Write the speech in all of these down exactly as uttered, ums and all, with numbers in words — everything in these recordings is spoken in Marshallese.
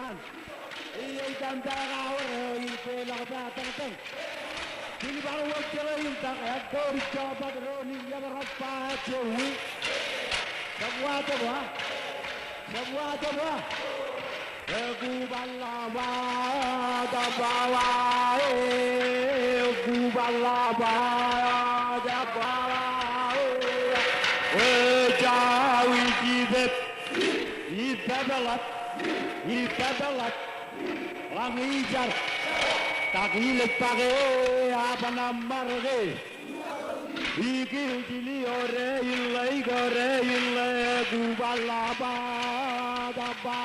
Ej ej etaṃ pād aor eo ij kweilọk pād tōñtōñ. Jilbar wōt jeḷā im tak ej kōj jọba doon im yabrak pād jewi. Jabwa jabwa. Jabwa jabwa. Ekubal laba, jabwa, ekubal laba, jabwa, ejawi jibet. Ippāpḷọk, ippāpḷọk, ḷañ ijar, tak ilej pake, aban aṃ marke. Ikijili ore iḷḷe, ore iḷḷe, ekubal laba, jabwa,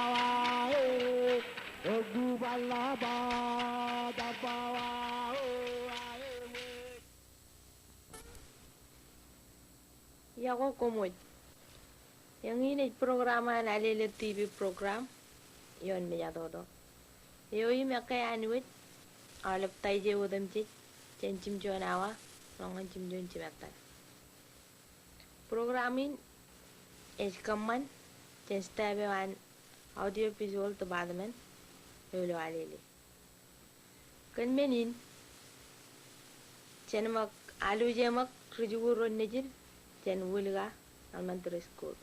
ekubal laba, jabwa, Iọkwe koṃ wōj. Eñin ej program an Alele T V program ioon Mejatoto. Eo im ekkā anwōj aolep Taije otemjej jān jimjuon awa ḷọk ñan jimjuon jimettan. Program in ej kōṃṃan jān staff eo an Audio Visual Department eo ilo Alele. Kōn men in, jen ṃōk aluje ṃōk ri-jikuuḷ ro nejid jān Wūlka Elementary School.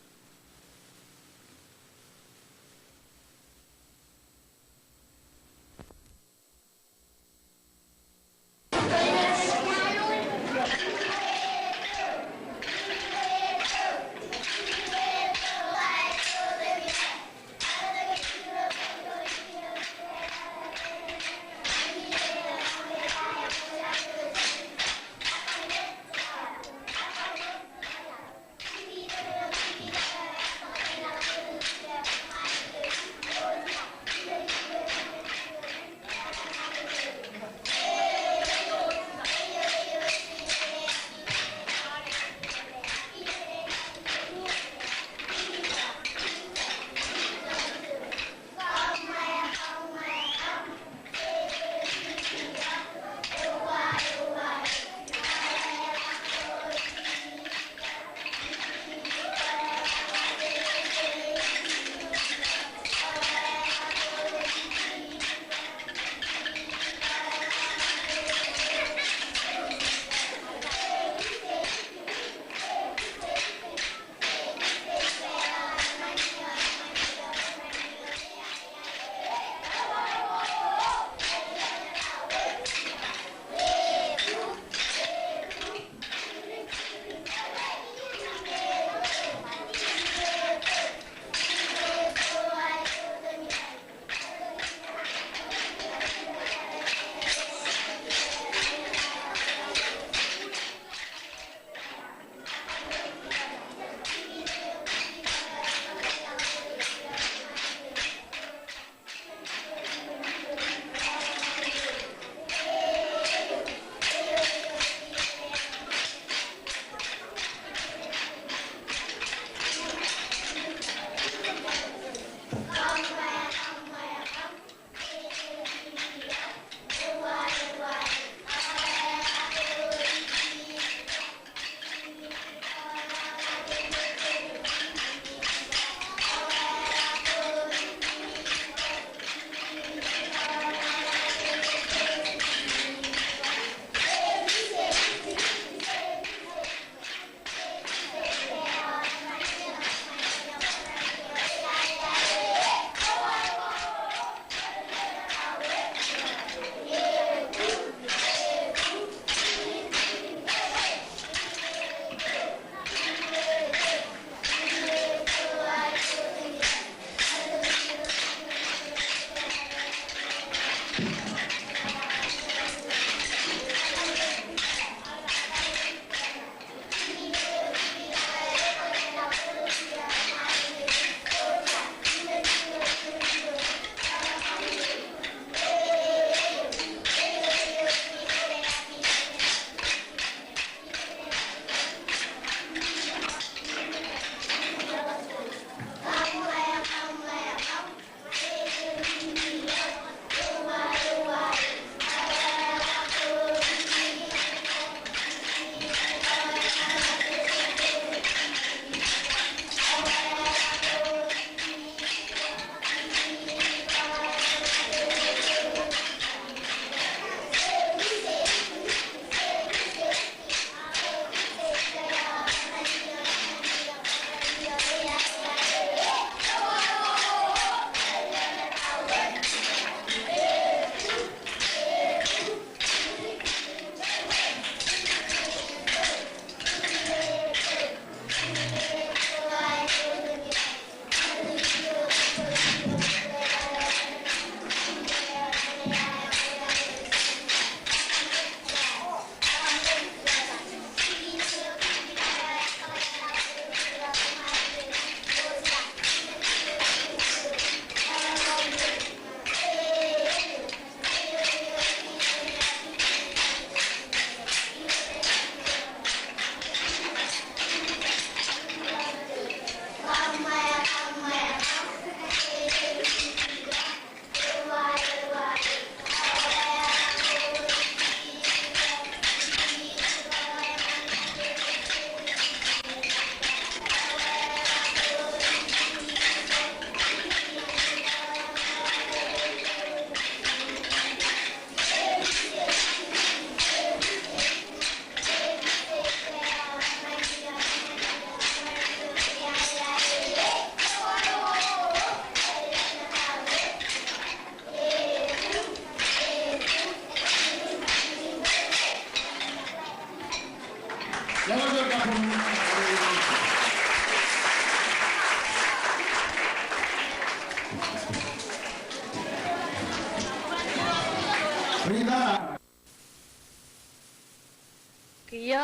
Kiiō,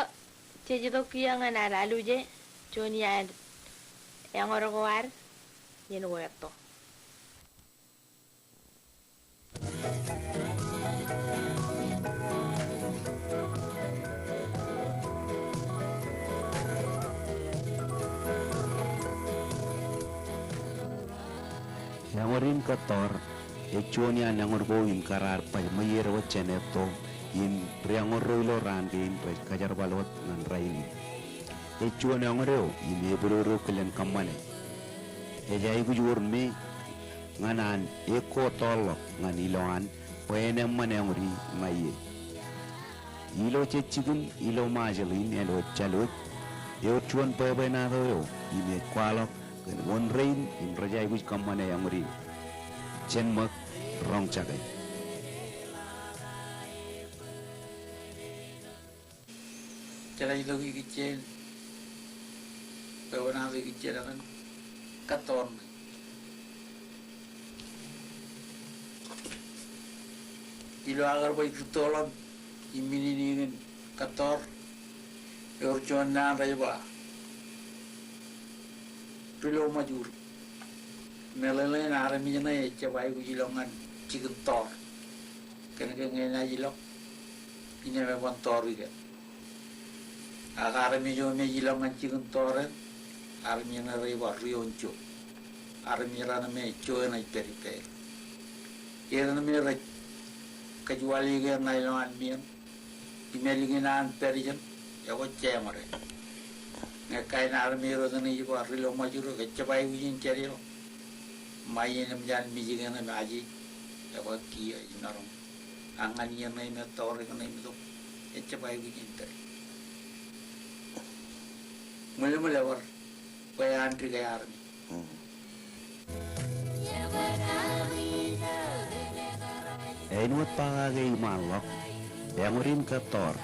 jej itok kiiō ñan ad aluje juon iaan eñoul ko ad iien ko etto. Eñoul in kōttoor ej juon iaan eñoul ko im kōrā bar ṃweied wōt jān etto im ri eñoul ro ilo raan kein rej kajerbal wōt ñan rainin. Ej juon eñoul eo im epidodo kilen kōṃṃane. Ej aikuj wōr me ñan an ekko tọọrḷọk ñan ilowaan bwe en eṃṃan eñoul in ña ie. Ilo jej jikin ilo Ṃajeḷ in āinwōt Jālwōj, ewōr juon bwebwenato eo im ej kwaḷọk kōn wōn rein im rej aikuj kōṃṃane eñoul in. Jen ṃōk roñjake. Jeḷā ilo ikijjien, bwebwenato ikijjien etan kōttoor ṇe. Ilo aō kar baj rūttoḷọk im minini in kōttoor, ewōr juon naan rej ba Rilo Ṃajeḷ. Meḷeḷein armej ṇe ejjab aikuj ilọk ñan jikin tọọr. Kōnke ñe enaaj ilọk, innem eban tọọr ikōn. Ak armej eo me ej ilọk ñan jikin tọọr eṇ, armej ṇe rej ba Rionjo. Armej raṇ me joe eṇ ej pād ippāer. Eran me rej kōjuwaḷ ikōn ṇa ilowaan meeṇ. Im ālikin an pād ijeṇ, ekwe jeṃōde. Ñe kain armej ro etan ej ba Rilo Ṃajeḷ, ke ejjab aikuj in jeḷā ḷọk. Ṃae iien im jān Michigan im aje, ekwe kiiō ej maroñ. Ak ñan iien ṇe im tọọr eṇ im itok, ejjab aikuj in pād. Ṃwilṃwil ebar bwe an dik armej. Āinwōt ba kake iṃaanḷọk, eñoul in kōttoor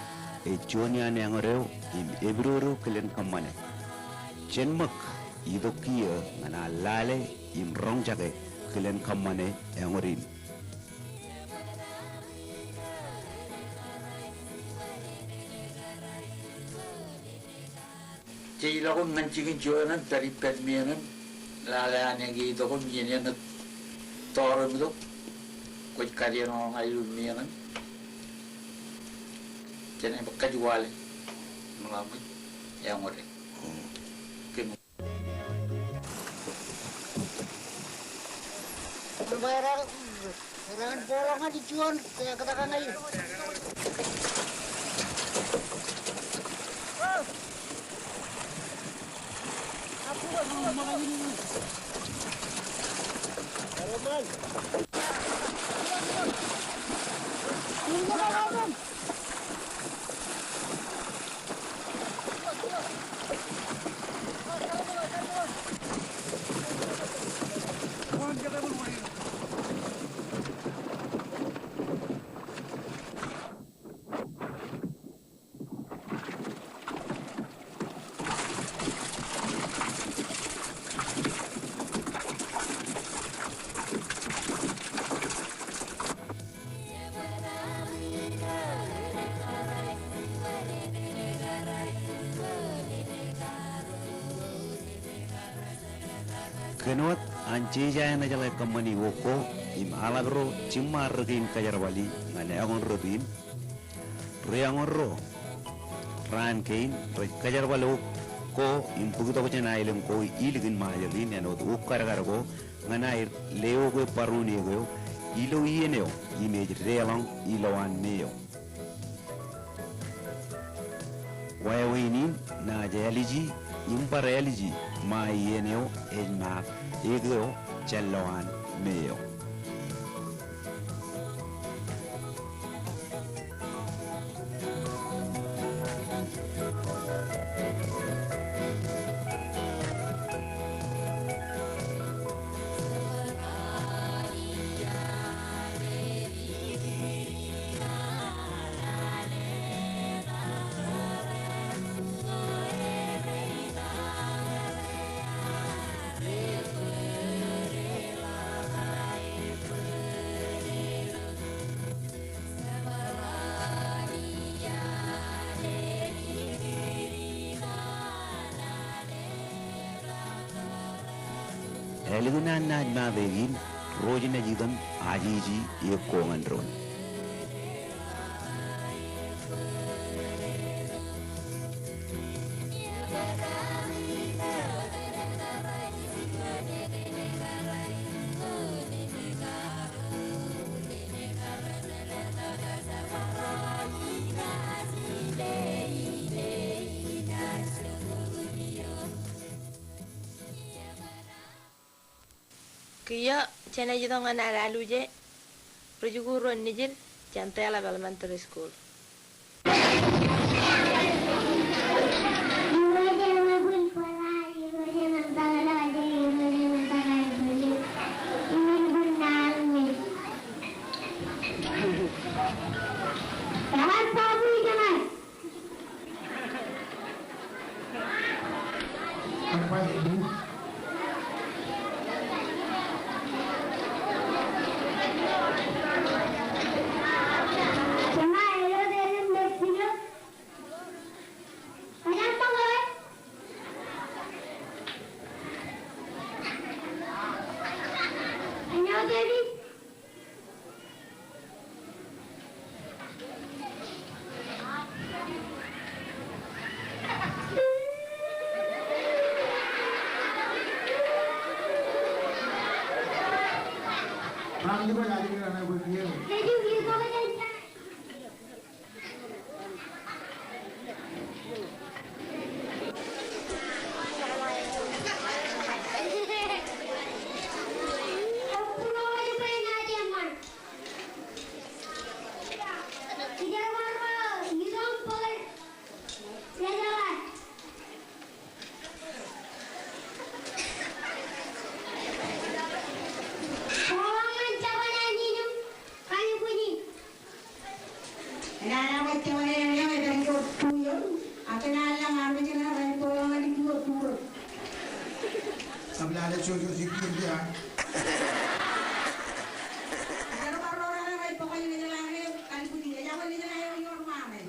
ej juon iaan eñoul eo im epidodo kilen kōṃṃane. Jen ṃōk itok kiiō ñan ad lale im roñjake kilen kōṃṃane eñoul in. Jej ilọk im ñan jikin joe eṇ, pād ippād meeṇ eṇ, lale an eñin itok im iien eṇ tọọr im itok, kwōj kajjioñ ñan ilo meeṇ eṇ. Jenaaj kōjuwaḷe im ḷak ṃōj eñoul e. Kōn Kōn wōt an jeje enaaj jeḷā kōṃṃani wōt ko im aḷap ro jiṃṃaad ri kein kajerbali ñan eñoul rot in. Ri eñoul ro raan kein rej kajerbal wōt ko im bōktok jān aelōñ ko ilikin Ṃajeḷ in āinwōt wōt kadkad ko ñan aer lewōj ke baroon eo ilo iien eo im ej deḷọñ ilowaan me eo. Wāween in naaj āliji im bar āliji ṃae iien eo ej ṃaak ek eo jān lowaan me eo. Ālikin an naaj mate in, ro jenaaj itok ajeje ekkoñan doon. Kiiō jenaaj itok ñan ad aluje, ri-jikuuḷ ro nejid jān Tēḷap Elementary School. Enaaj lewōj jabdewōt eo ej pād ilo tuiō, ak enaaj lōñ armej eṇ rej bōk ḷọk ilo tuiō. Kab lale jojo jikkin ia. Ej bar ro raṇe rej bōk ilo laḷ eo, kalbuti, ej aō ilo laḷ eo ioon ṃae.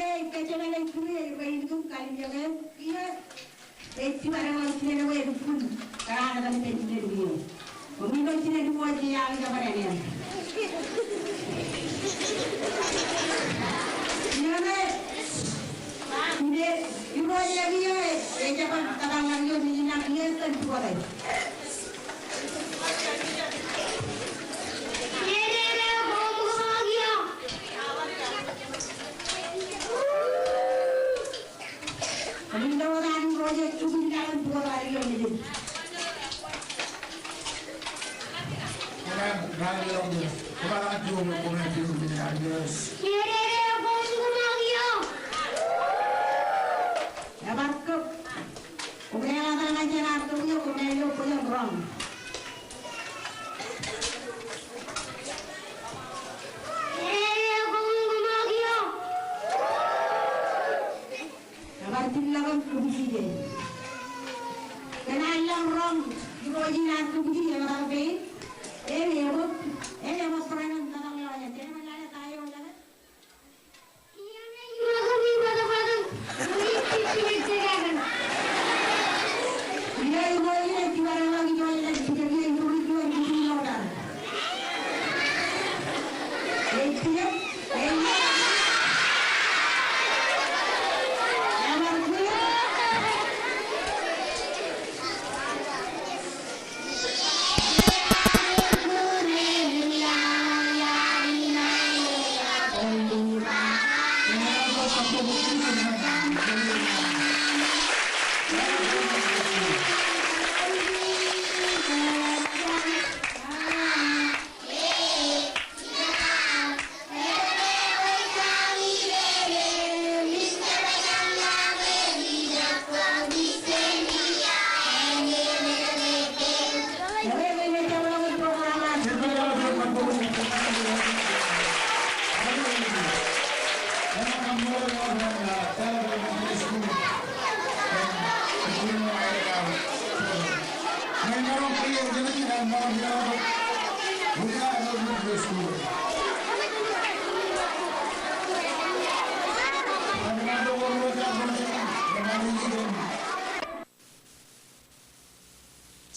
Ej kōjjeḷāḷọk ilo ri-kūr eo, ri-kūr eo, kallimjeke kiiō. Ej jibadekḷọk jinen eo elukkuun kōṇaan etan jān jinen kiiō. Koṃwin lo jinen diwōj eo ear jabdewōt eo. Ilo me, ilo, ilo eo kiiō, ej jab kōtḷọk eo nejin eo kiiō kōn pukot eo. Ebar kōb. Koṃ eḷap an jān ad kōb iiō, koṃ ilo bwe en roñ. Ebar jilḷọk im kūbjije. Kōn an lọk roñ, irooj in ad kūbjije, ebar pein. Ear eṃōk, ear eṃōk barāinwōt tōmak ḷọk.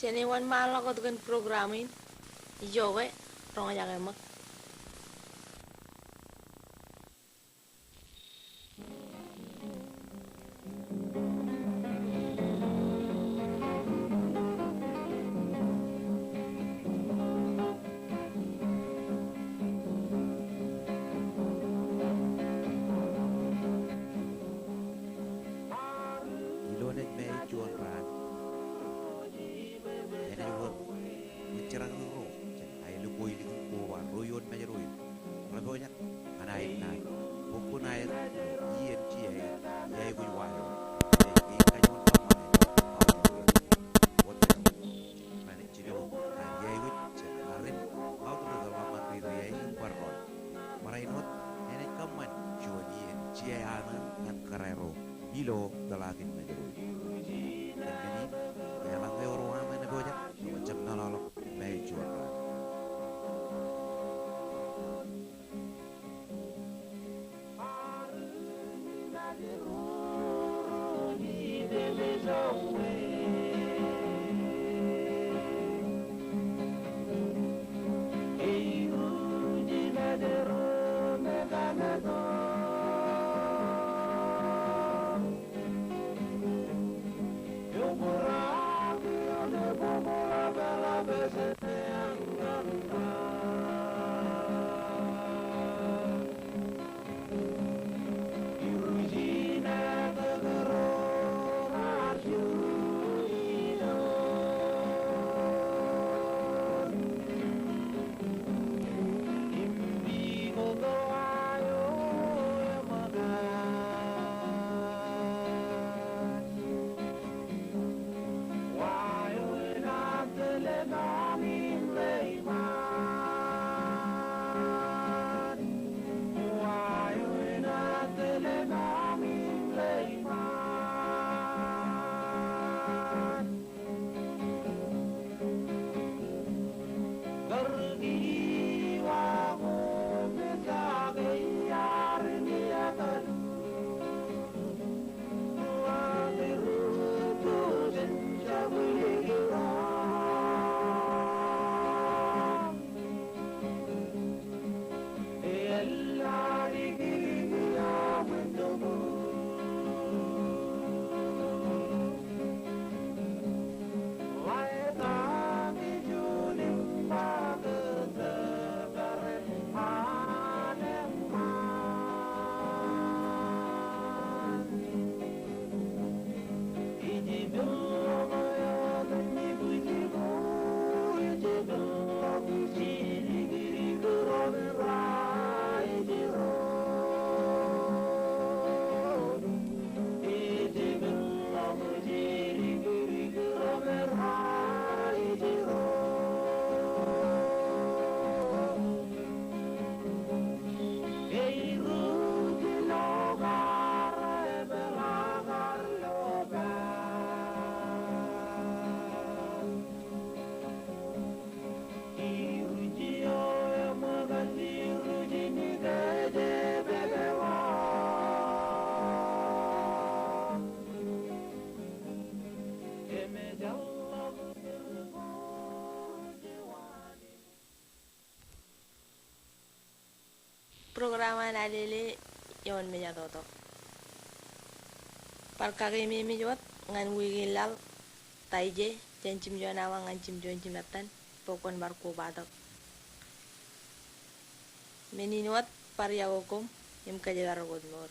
Jen wōnṃaanḷọk wōt kōn program in. Ijoke, roñjake ṃōk. Ilo naaj māe juon raan, enaaj wōr ri-jerakrōk ro jān aelōñ ko ilikin koba ro ioon Mājro in. Rej pojak an aer naaj bōk kuṇaer ilo iien jea in, iāekwōj wa eo, ej kajjioñ kōṃṃane aolep ro wōt. Renaaj jino an iāekwōj jān arin aorōk ro ḷōmṇak ri-iiō im bar ro. Barāinwōt enaaj kōṃṃan juon iien jea eo an kōrā ro ilo peḷaakin Mājro in. Kōn men in, eḷaññe ewōr wāween eo pojak, ewōr jab meḷọkḷọk māe juon raan. Lele ioon mejatoto. Bar kakeememej wōt ñan wiik in laḷ, Taije, jān jimjuon awa ñan jimjuon jimattan, bwe kwōn bar kobatok. Men in wōt bar yokwe koṃ im kōjparok wōt mour.